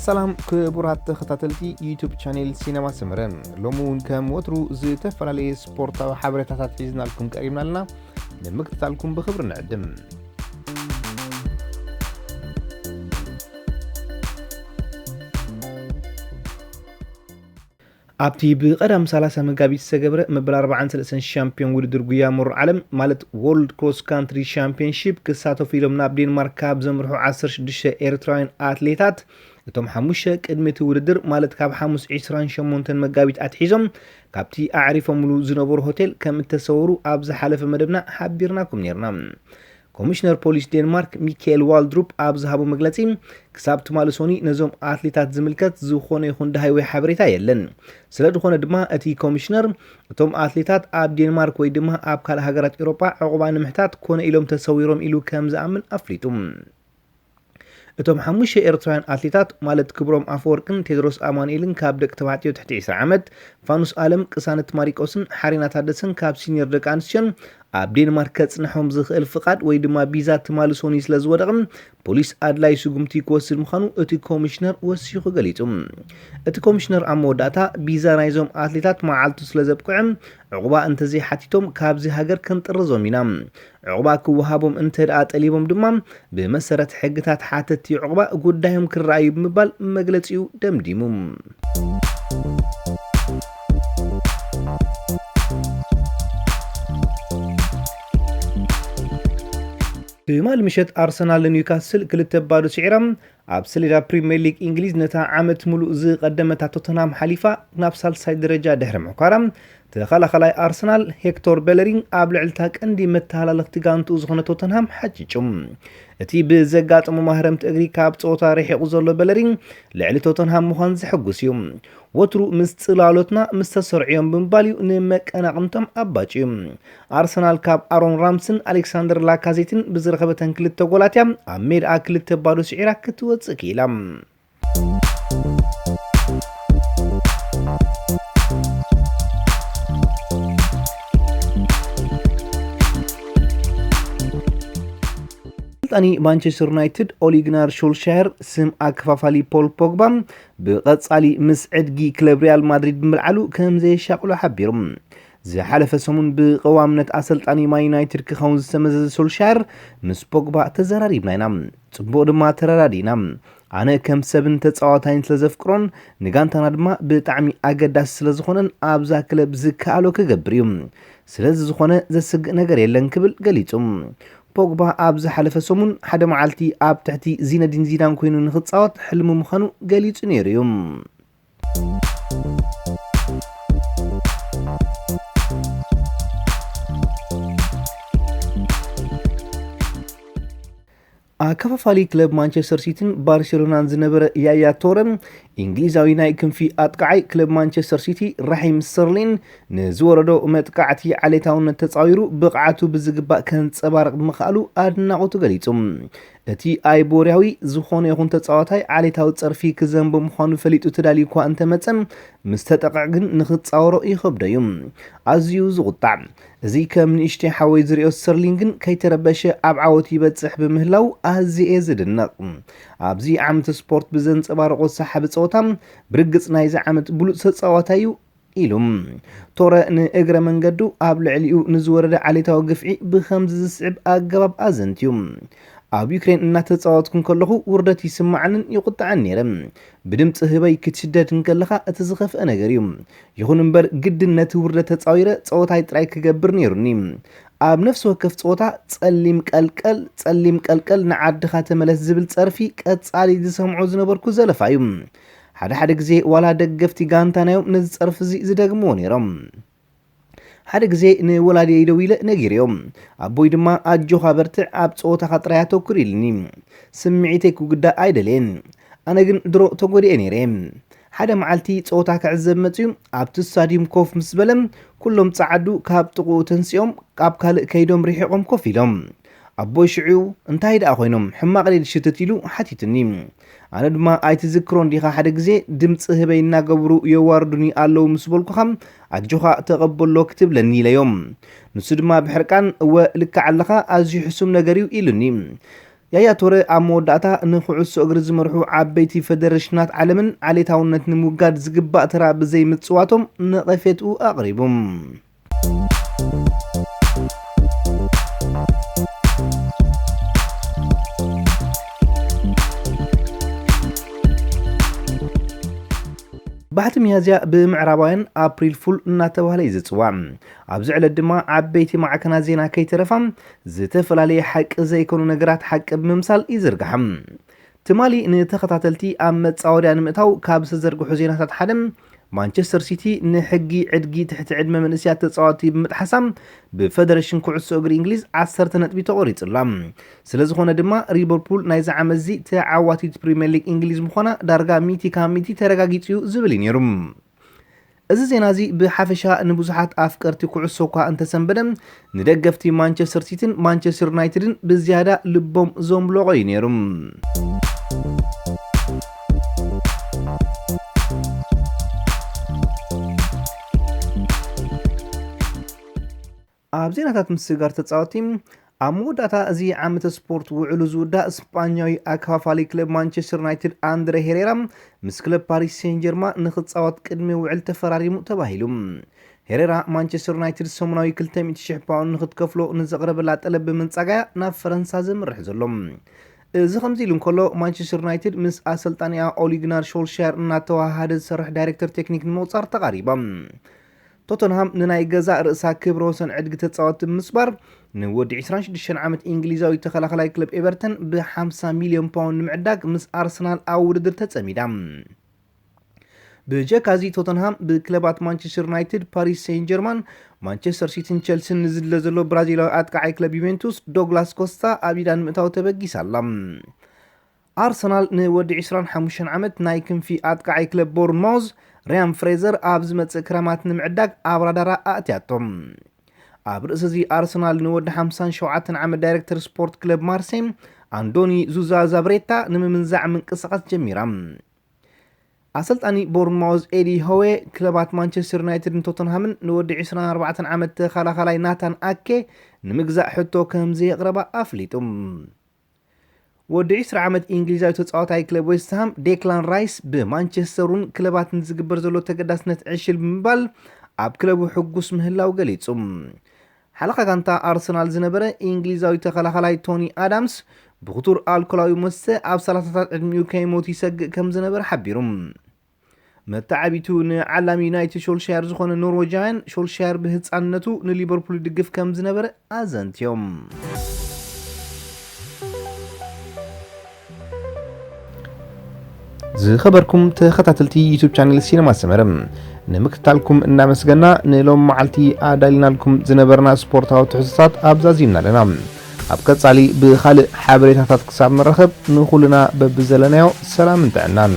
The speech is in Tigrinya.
ሰላም ክቡራት ተኸታተልቲ ዩቱብ ቻኔል ሲነማ ሰመረ፣ ሎሚ እውን ከም ወትሩ ዝተፈላለየ ስፖርታዊ ሓበሬታታት ሒዝናልኩም ቀሪብና ኣለና። ንምክትታልኩም ብኽብሪ ንዕድም። ኣብቲ ብቐዳም ሰላሳ መጋቢት ዝተገብረ መበል ኣርባዓን ሰለስተን ሻምፒዮን ውድድር ጉያ መሩ ዓለም፣ ማለት ወርልድ ክሮስ ካንትሪ ሻምፒዮንሺፕ ክሳተፉ ኢሎም ናብ ዴንማርክ ካብ ዘምርሑ ዓሰርተ ሽዱሽተ ኤርትራውያን ኣትሌታት፣ እቶም ሓሙሽተ ቅድሚ እቲ ውድድር፣ ማለት ካብ ሓሙስ ዕስራን ሸሞንተን መጋቢት ኣትሒዞም ካብቲ ኣዕሪፎምሉ ዝነበሩ ሆቴል ከም እተሰወሩ ኣብ ዝሓለፈ መደብና ሓቢርናኩም ነይርና። ኮሚሽነር ፖሊስ ዴንማርክ ሚካኤል ዋልድሩፕ ኣብ ዝሃቦ መግለጺ፣ ክሳብ ትማሊ ሶኒ ነዞም ኣትሌታት ዝምልከት ዝኾነ ይኹን ደሃይ ወይ ሓበሬታ የለን። ስለ ዝኾነ ድማ እቲ ኮሚሽነር፣ እቶም ኣትሌታት ኣብ ዴንማርክ ወይ ድማ ኣብ ካልእ ሃገራት ኤውሮጳ ዕቑባ ንምሕታት ኮነ ኢሎም ተሰዊሮም ኢሉ ከም ዝኣምን ኣፍሊጡ። እቶም ሓሙሽተ ኤርትራውያን ኣትሌታት፣ ማለት ክብሮም ኣፈወርቅን ቴድሮስ ኣማኑኤልን፣ ካብ ደቂ ተባዕትዮ ትሕቲ ዕስራ ዓመት፣ ፋኑስ ኣለም፣ ቅሳነት ማሪቆስን ሓሬና ታደሰን ካብ ሲኒየር ደቂ ኣንስትዮን፣ ኣብ ዴንማርክ ከጽንሖም ዝኽእል ፍቓድ ወይ ድማ ቢዛ ትማሊ ሶኒ ስለ ዝወደቐ፣ ፖሊስ ኣድላይ ስጉምቲ ክወስድ ምዃኑ እቲ ኮሚሽነር ወሲኹ ገሊጹ። እቲ ኮሚሽነር ኣብ መወዳእታ፣ ቢዛ ናይዞም ኣትሌታት መዓልቱ ስለ ዘብቅዐ፣ ዕቑባ እንተዘይሓቲቶም ካብዚ ሃገር ክንጥርዞም ኢና። ዕቑባ ክወሃቦም እንተ ደኣ ጠሊቦም ድማ፣ ብመሰረት ሕግታት ሓተትቲ ዕቑባ ጉዳዮም ክረኣዩ ብምባል መግለጺኡ ደምዲሙ። ትማሊ ምሸት ኣርሰናል ንኒውካስል ክልተ ባዶ ስዒራ፣ ኣብ ሰሌዳ ፕሪምየር ሊግ እንግሊዝ ነታ ዓመት ሙሉእ ዝቐደመታ ቶተንሃም ሓሊፋ ናብ ሳልሳይ ደረጃ ድሕሪ ምዕኳራ፣ ተኸላኻላይ ኣርሰናል ሄክቶር ቤለሪን ኣብ ልዕሊ እታ ቀንዲ መተሃላለኽቲ ጋንትኡ ዝኾነ ቶተንሃም ሓጭጩ። እቲ ብዘጋጠሞ ማህረምቲ እግሪ ካብ ጸወታ ርሒቑ ዘሎ ቤለሪን፣ ልዕሊ ቶተንሃም ምዃን ዘሐጉስ እዩ። ወትሩ ምስ ጽላሎትና ምስ ተሰርዑ እዮም ብምባል እዩ ንመቀናቕንቶም ኣባጭዩ። ኣርሰናል ካብ ኣሮን ራምስን ኣሌክሳንደር ላካዜትን ብዝረኸበተን ክልተ ጎላት እያ ኣብ ሜድኣ ክልተ ባዶ ስዒራ ክትወጽእ ክኢላ። ኣሰልጣኒ ማንቸስተር ዩናይትድ ኦሊ ጉናር ሾልሻየር፣ ስም ኣከፋፋሊ ፖል ፖግባ ብቐጻሊ ምስ ዕድጊ ክለብ ሪያል ማድሪድ ብምልዓሉ ከም ዘየሻቕሎ ሓቢሩ። ዝሓለፈ ሰሙን ብቐዋምነት ኣሰልጣኒ ማን ዩናይትድ ክኸውን ዝተመዘዘ ሶልሻየር፣ "ምስ ፖግባ ተዘራሪብና ኢና፣ ጽቡቕ ድማ ተረዳዲእና። ኣነ ከም ሰብን ተጻዋታይን ስለ ዘፍቅሮን ንጋንታና ድማ ብጣዕሚ ኣገዳሲ ስለ ዝኾነን ኣብዛ ክለብ ዝከኣሎ ክገብር እዩ። ስለዚ ዝኾነ ዘስግእ ነገር የለን" ክብል ገሊጹ። ፖግባ ኣብ ዝሓለፈ ሰሙን ሓደ መዓልቲ ኣብ ትሕቲ ዚነዲን ዚዳን ኮይኑ ንኽጻወት ሕልሙ ምዃኑ ገሊጹ ነይሩ እዩ። ኣከፋፋሊ ክለብ ማንቸስተር ሲቲን ባርሴሎናን ዝነበረ ያያ ቶረ፣ እንግሊዛዊ ናይ ክንፊ ኣጥቃዓይ ክለብ ማንቸስተር ሲቲ ራሒም ስተርሊን፣ ንዝወረዶ መጥቃዕቲ ዓሌታውነት ተጻዊሩ ብቕዓቱ ብዝግባእ ከንጸባርቕ ብምኽኣሉ ኣድናቖቱ ገሊጹ። እቲ ኣይቦርያዊ፣ ዝኾነ ይኹን ተጻዋታይ ዓሌታዊ ጸርፊ ክዘንቦ ምዃኑ ፈሊጡ ተዳልዩ እኳ እንተመጸ፣ ምስ ተጠቕዐ ግን ንኽጻወሮ ይኸብዶ እዩ። ኣዝዩ ዝቑጣዕ። እዚ ከም ንእሽተይ ሓወይ ዝሪኦ ስተርሊን ግን ከይተረበሸ ኣብ ዓወት ይበጽሕ ብምህላው ኣዝየ እየ ዝድነቕ። ኣብዚ ዓመት ስፖርት ብዘንጸባረቖ ሰሓቢ ጸወታ፣ ብርግጽ ናይዚ ዓመት ብሉጽ ተጻዋታይ እዩ ኢሉ። ቶረ ንእግረ መንገዱ ኣብ ልዕሊኡ ንዝወረደ ዓሌታዊ ግፍዒ ብኸምዚ ዝስዕብ ኣገባብ ኣዘንትዩ። ኣብ ዩክሬን እናተጻወትኩ እንከለኹ ውርደት ይስምዓንን ይቑጣዕን ነይረ። ብድምጺ ህበይ ክትሽደድ እንከለኻ እቲ ዝኸፍአ ነገር እዩ። ይኹን እምበር ግድን ነቲ ውርደት ተጻዊረ ጸወታይ ጥራይ ክገብር ነይሩኒ። ኣብ ነፍሲ ወከፍ ጸወታ ጸሊም ቀልቀል፣ ጸሊም ቀልቀል ንዓድኻ ተመለስ ዝብል ጸርፊ ቀጻሊ ዝሰምዖ ዝነበርኩ ዘለፋ እዩ። ሓደ ሓደ ግዜ ዋላ ደገፍቲ ጋንታና እዮም ነዚ ጸርፊ እዚ ዝደግምዎ ነይሮም። ሓደ ግዜ ንወላዲየይ ደዊለ ነጊረዮም። ኣቦይ ድማ "ኣጆኻ በርትዕ፣ ኣብ ጸወታኻ ጥራይ ኣተኩር" ኢሉኒ። ስምዒተይ ክጉዳእ ኣይደለየን። ኣነ ግን ድሮ ተጎዲኤ ነይረ። ሓደ መዓልቲ ጸወታ ክዕዘብ መጺኡ ኣብቲ ስታድዩም ኮፍ ምስ በለ፣ ኩሎም ጸዓዱ ካብ ጥቕኡ ተንሲኦም ኣብ ካልእ ከይዶም ርሒቖም ኮፍ ኢሎም። ኣቦይ ሽዑ "እንታይ ደኣ ኮይኖም፣ ሕማቕ ድየ ዝሽትት?" ኢሉ ሓቲቱኒ። ኣነ ድማ "ኣይትዝክሮን ዲኻ ሓደ ግዜ ድምጺ ህበይ እናገበሩ የዋርዱኒ ኣለዉ ምስ በልኩኻ፣ ኣጆኻ ተቐበሎ ክትብለኒ?" ኢለዮም። ንሱ ድማ ብሕርቃን "እወ ልክዕ ኣለኻ፣ ኣዝዩ ሕሱም ነገር እዩ" ኢሉኒ። ያያ ቱረ ኣብ መወዳእታ ንኩዕሶ እግሪ ዝመርሑ ዓበይቲ ፈደረሽናት ዓለምን ዓሌታውነት ንምውጋድ ዝግባእ ተራ ብዘይምጽዋቶም ነቐፌትኡ ኣቕሪቡ። ባሕቲ ሚያዝያ ብምዕራባውያን ኣፕሪል ፉል እናተባህለ እዩ ዝጽዋዕ። ኣብዚ ዕለት ድማ ዓበይቲ ማዕከናት ዜና ከይተረፋ ዝተፈላለየ ሓቂ ዘይኮኑ ነገራት ሓቂ ብምምሳል ይዝርግሓ። ትማሊ ንተኸታተልቲ ኣብ መጻወድያ ንምእታው ካብ ዝተዘርግሑ ዜናታት ሓደ፣ ማንቸስተር ሲቲ ንሕጊ ዕድጊ ትሕቲ ዕድመ መንእስያት ተጻወትቲ ብምጥሓሳ ብፈደረሽን ኩዕሶ እግሪ እንግሊዝ ዓሰርተ ነጥቢ ተቖሪጹላ። ስለ ዝኾነ ድማ ሊቨርፑል ናይዚ ዓመት እዚ ተዓዋቲት ፕሪምየር ሊግ እንግሊዝ ምዃና ዳርጋ ሚእቲ ካብ ሚእቲ ተረጋጊጹ እዩ ዝብል እዩ ነይሩ። እዚ ዜና እዚ ብሓፈሻ ንብዙሓት ኣፍቀርቲ ኩዕሶ እኳ እንተሰንበደ፣ ንደገፍቲ ማንቸስተር ሲቲን ማንቸስተር ዩናይትድን ብዝያዳ ልቦም ዘንብለቖ እዩ ነይሩ። ኣብ ዜናታት ምስግጋር ተጻወትቲ፣ ኣብ መወዳእታ እዚ ዓመተ ስፖርት ውዕሉ ዝውዳእ ስጳኛዊ ኣከፋፋሊ ክለብ ማንቸስተር ዩናይትድ ኣንድረ ሄሬራ ምስ ክለብ ፓሪስ ሴን ጀርማ ንኽጻወት ቅድሚ ውዕል ተፈራሪሙ ተባሂሉ። ሄሬራ ማንቸስተር ዩናይትድ ሰሙናዊ ክልተ ሚእቲ ሽሕ ፓውንድ ንኽትከፍሎ ንዘቕረበላ ጠለብ ብምንጻጋያ ናብ ፈረንሳ ዘምርሕ ዘሎ። እዚ ከምዚ ኢሉ እንከሎ፣ ማንቸስተር ዩናይትድ ምስ ኣሰልጣኒኣ ኦሊግናር ሾልሻየር እናተዋሃደ ዝሰርሕ ዳይሬክተር ቴክኒክ ንምቑጻር ተቓሪባ። ቶተንሃም ንናይ ገዛእ ርእሳ ክብረ ወሰን ዕድጊ ተጻወትቲ ብምስባር፣ ንወዲ ዕስራን ሽዱሽተን ዓመት እንግሊዛዊ ተኸላኸላይ ክለብ ኤቨርተን ብ ሓምሳ ሚልዮን ፓውንድ ንምዕዳግ ምስ ኣርሰናል ኣብ ውድድር ተጸሚዳ። ብጀካዚ ቶተንሃም ብክለባት ማንቸስተር ዩናይትድ፣ ፓሪስ ሴን ጀርማን፣ ማንቸስተር ሲቲን ቸልሲን ንዝድለ ዘሎ ብራዚላዊ ኣጥቃዓይ ክለብ ዩቬንቱስ ዶግላስ ኮስታ ኣብ ኢዳ ንምእታው ተበጊሳ ኣላ። ኣርሰናል ንወዲ ዕስራን ሓሙሽተን ዓመት ናይ ክንፊ ኣጥቃዓይ ክለብ ቦርንማውዝ ሪያን ፍሬዘር ኣብ ዝመጽእ ክረማት ንምዕዳግ ኣብ ራዳራ ኣእትያቶ። ኣብ ርእሲ እዚ ኣርሰናል ንወዲ ሓምሳን ሸውዓተን ዓመት ዳይሬክተር ስፖርት ክለብ ማርሴ ኣንዶኒ ዙዛ ዛብሬታ ንምምንዛዕ ምንቅስቓስ ጀሚራ። ኣሰልጣኒ ቦርንማውዝ ኤዲ ሆዌ ክለባት ማንቸስተር ዩናይትድን ቶተንሃምን ንወዲ ዕስራን ኣርባዕተን ዓመት ተኸላኻላይ ናታን ኣኬ ንምግዛእ ሕቶ ከም ዘየቕረባ ኣፍሊጡ። ወዲ ዕስራ ዓመት እንግሊዛዊ ተጻዋታይ ክለብ ዌስትሃም ዴክላን ራይስ ብማንቸስተር እውን ክለባትን ዝግበር ዘሎ ተገዳስነት ዕሽል ብምባል ኣብ ክለቡ ሕጉስ ምህላው ገሊጹ። ሓለቓ ጋንታ ኣርሰናል ዝነበረ እንግሊዛዊ ተኸላኻላይ ቶኒ ኣዳምስ ብኽቱር ኣልኮላዊ መስተ ኣብ ሰላሳታት ዕድሚኡ ከይሞት ይሰግእ ከም ዝነበረ ሓቢሩ። መተዓቢቱ ንዓላሚ ዩናይትድ ሾልሻየር ዝኾነ ኖርወጃውያን፣ ሾልሻየር ብህፃንነቱ ንሊቨርፑል ይድግፍ ከም ዝነበረ ኣዘንትዮም። ዝኸበርኩም ተኸታተልቲ ዩቱብ ቻነል ሲነማ ሰመረ፣ ንምክትታልኩም እናመስገና፣ ንሎም መዓልቲ ኣዳሊናልኩም ዝነበርና ስፖርታዊ ትሕዝቶታት ኣብዛዚምና ኣለና። ኣብ ቀጻሊ ብኻልእ ሓበሬታታት ክሳብ ንራኸብ፣ ንኹልና በብዘለናዮ ሰላምን ጥዕናን።